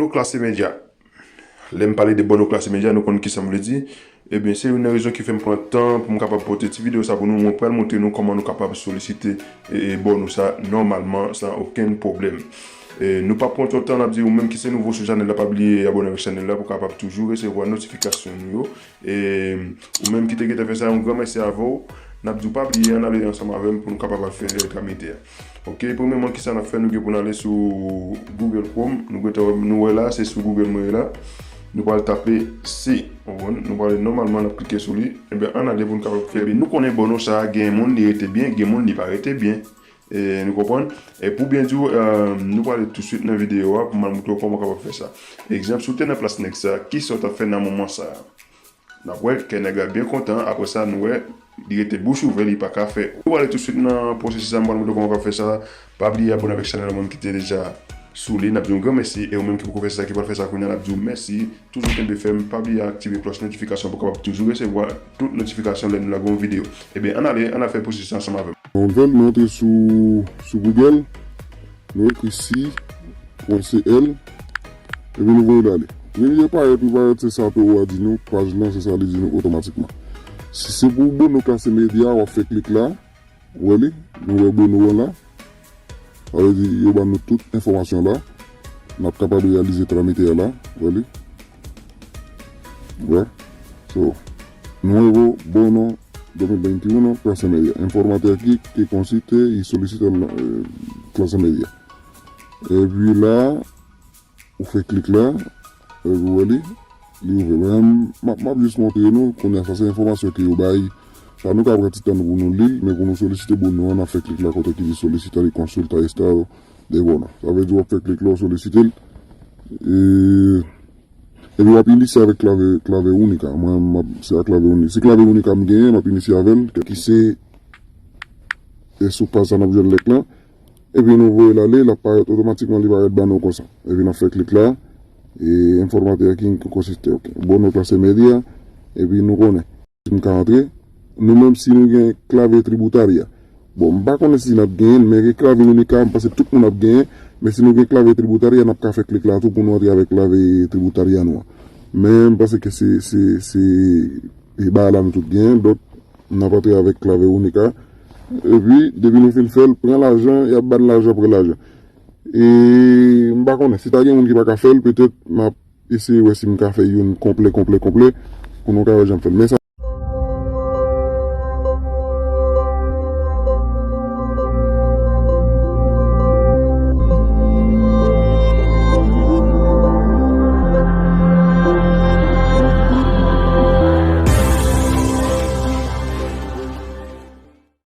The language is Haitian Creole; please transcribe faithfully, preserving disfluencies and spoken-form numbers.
Bono Clase Media. Lè m pale de Bono Clase Media, nou konn kisa m vle di. Ebyen, se youn nan rezon ki fè m pran tan pou m kapab pote ti videyo sa pou nou. Mwen pral montre nou kòman nou kapab solisite e, e, Bono sa nòmalman, san okenn pwoblèm. E, nou p ap pran twòp tan, n ap di ou menm ki se nouvo sou chanèl la, pa bliye abòne avèk chanèl la pou w kapab toujou resevwa notifikasyon nou yo. E, ou menm ki te gentan fè sa, yon gran mèsi avè w. N ap di w pa bliye, ann ale ansanm avè m pou nou kapab al fè tramite a. Ok, premyèman, kisa n ap fè? Nou gen pou n ale sou Google Chrome. Nou gentan wè, nou wè la, se sou Google mwen ye la. Nou pral tape C. Ou konprann? Nou pral nòmalman, n ap klike sou li. Ebyen, ann ale pou nou kapab fè. Ebyen, nou konnen Bono sa a, gen moun li rete byen, gen moun li pa rete byen. E, nou konprann? E pou byen di w, e, nou pral ale tousuit nan videyo a pou m al montre w kòman w kapab fè sa. Egzanp, si w te nan plas nèg sa, kisa w t ap fè nan moman sa a? N ap wè kè nèg la byen kontan, apre sa nou wè li rete bouch ouvè, li pa ka fè. Nou pral ale tousuit nan pwosesis la, m pral montre w kòman w ka fè sa. Pa bliye abòne avèk chanèl la, ou menm ki te deja sou li, n ap di yon gran mèsi, e ou menm ki poko fè sa, ki pral fè sa kounye a, n ap di w mèsi. Toujou kenbe fèm, pa bliye aktive klòch notifikasyon pou w kapab toujou resevwa tout notifikasyon lè nou lage yon videyo. Ebyen, ann ale, ann al fè pwosesis la ansanm avè m. Ann fè l, nou antre sou, sou Google, nou ekri C pwen C L, epi nou voye l ale. Premye parèt, li parèt, se sa towo a di nou, paj lan, se sa li di nou otomatikman. Si se pou Bono Clase Media, w ap fè klik la, ou wè li, nou wè Bono an la. Sa vle di, yo ban nou tout enfòmasyon la. N ap kapab reyalize tramite a la, ou wè li. Wè. So, nuevo bono dos mil veintiuno, Clase Media. Informante aquí que consiste y solicita la, eh, Clase Media. Epi la, ou fè klik la, epi ou wè li, li ouvè. Men, m ap, m ap jis montre nou, kounye a sa se enfòmasyon ke yo bay. Sa nou ka pran ti tan nou pou nou li l, men pou nou solisite Bono an, n ap fè klik la kote ki di solicita y consulta estado de bono. Sa vle di w ap fè klik la, w solisite l. E, epi w ap inisye avèk klave, klave unica. Mwen, m ap, se a klave unica. Se klave unica m genyen, m ap inisye avè l, ki se, e sou paj sa n ap jwenn lèt lan. Epi nou voye l ale, l ap parèt otomatikman, li parèt ban nou konsa. Epi n ap fè klik la, e informante aquí que consiste, ok. Bono Clase Media, epi nou konnen. Si m ka antre, nou menm si nou gen klave tributaria. Bon, m pa konnen si n ap genyen l, men gen klave unica, m panse tout moun ap genyen, men si nou gen klave tributaria, n ap ka fè klik la tou pou nou antre avèk klave tributaria nou an. Men m panse ke se, se, se, e bagay la nou tout genyen, donk, n ap antre avèk klave unica. Epi, depi nou fin fè l, pran lajan, y ap ba n lajan, pran lajan. E m pa konnen, si ta gen moun ki pa ka fè l, petèt m ap eseye wè si m ka fè youn konplè, konplè, konplè, pou nou ka wè jan m fè l. Men sa